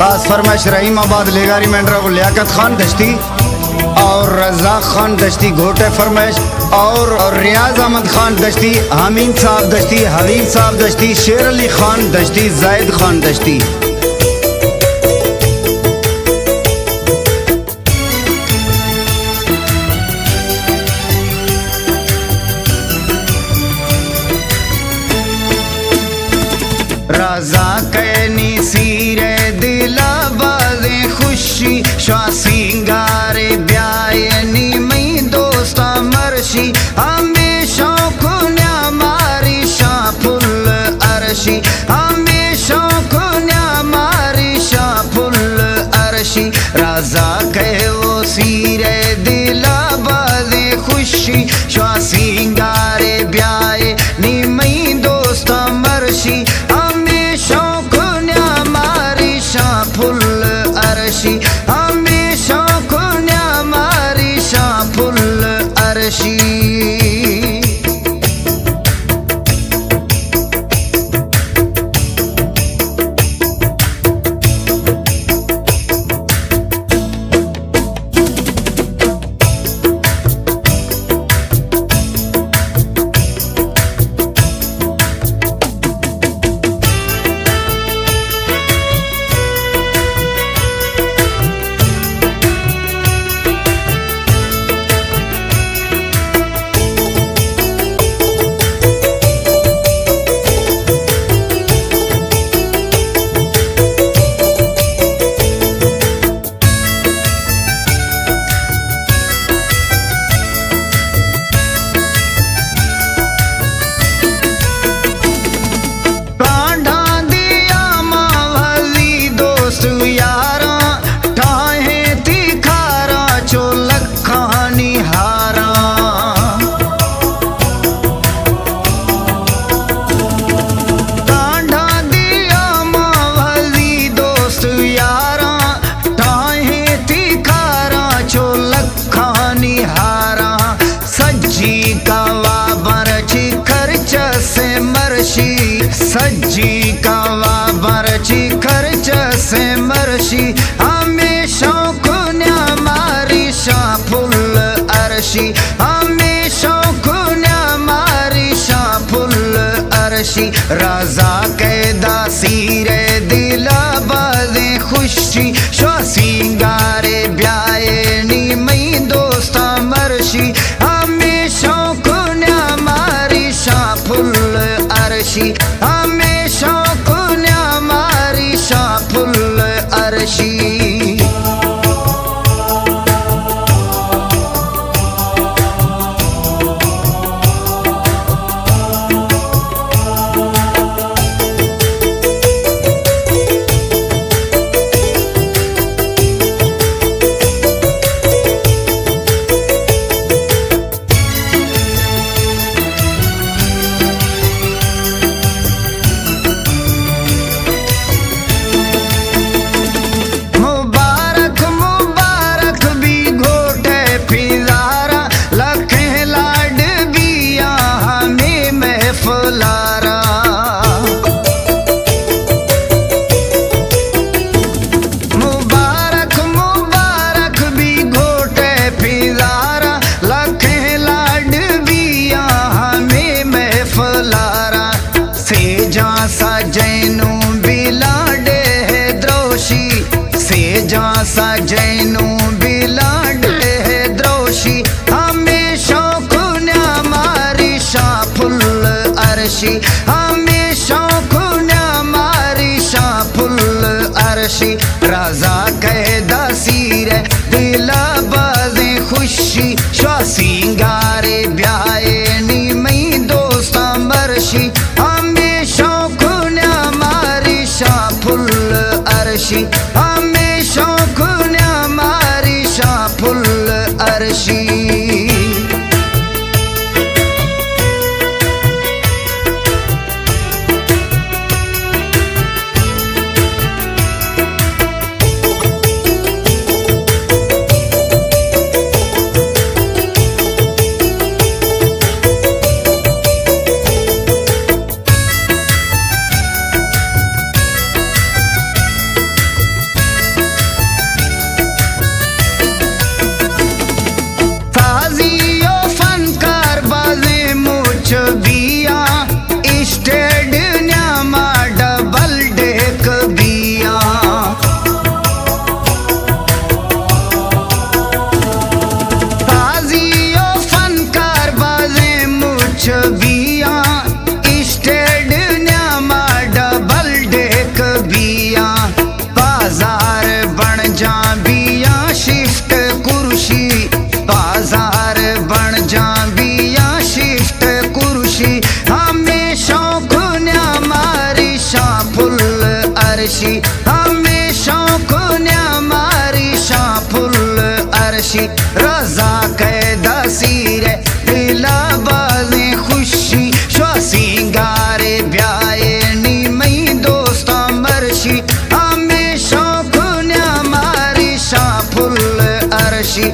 خاص فرمائش رحیم آباد لیگاری مینڈرا کو لیاقت خان دشتی اور رزاق خان دشتی گھوٹے فرمائش اور، اور ریاض احمد خان دشتی، حمید صاحب دشتی، حبیب صاحب دشتی، شیر علی خان دشتی، زاہد خان دشتی۔ رزاق ءِ نی سیر ءِ دل ءَ بازیں خوشی، شوا سینگار ءَ بیائے نی مئی دوستاں مرشی، ہمے شوق ءُ نیام ریشاں پل ارشی، ہمے شوق ءُ نیام ریشاں پل ارشی۔ رزاق ءِ او سیر ءِ دل ءَ بازیں خوشی، شوا سینگار ءَ بیائے نی مئی دوستاں مرشی، ہمے شوق ءُ نیام ریشاں پل ارشی، ہمے شوق ءُ نیام ریشاں پل ارشی۔ کانڈھاں دیا ماں وزی دوست یاراں، ٹاہیں تئی کاراں چو لکھانی ہاراں۔ کانڈھاں دیا ماں وزی دوست یاراں، ٹاہیں تئی کاراں چو لکھانی ہاراں۔ سجی کوا برچی کرچ سے مرشی، سجی کوا برچی کرچ سے مرشی، ہمے شوق ءُ نیام ریشاں پل ارشی، ہمے شوق ءُ نیام ریشاں پل ارشی۔ رزاق ءِ دا سیر ءِ دل ءَ بازیں خوشی، شوا سینگار ءَ بیائے نی مئی دوستاں مرشی، ہمے شوق ءُ نیام ریشاں پل ارشی، ہمے شوق ءُ نیام ریشاں پل ارشی۔ مبارک مبارک بی گھوٹے پیزارا، لکھیں لاڈ بیاں ہمے محفلارا۔ مبارک مبارک بی گھوٹے پیزارا، لکھیں لاڈ بیاں ہمے محفلارا۔ سیجاں سجینوں بی لاڈے دروشی، سیجاں سجینوں بی لاڈے دروشی، ہمے شوق ءُ نیام ریشاں پل ارشی، ہمے شوق ءُ نیام ریشاں پل ارشی۔ رزاق ءِ دا سیر ءِ دل ءَ بازیں خوشی، شوا سینگار ءَ بیائے نی مئی دوستاں مرشی، ہمے شوق ءُ نیام ریشاں پل ارشی، ہمے شوق ءُ نیام ریشاں پل ارشی۔ بازار بنجاں بیاں شفٹ کرشی، بازار بنجاں بیاں شفٹ کرشی، ہمیں شوق نیا ماری شاں پل ارشی، ہمیں شوق نیا ماری شاں پل ارشی، رضا قید اسیر دلا بازیں خوشی، شو سینگارے بیائے نی مئی دوستاں مرشی، ہمیں شوق نیا ماری شاں پل ارشی۔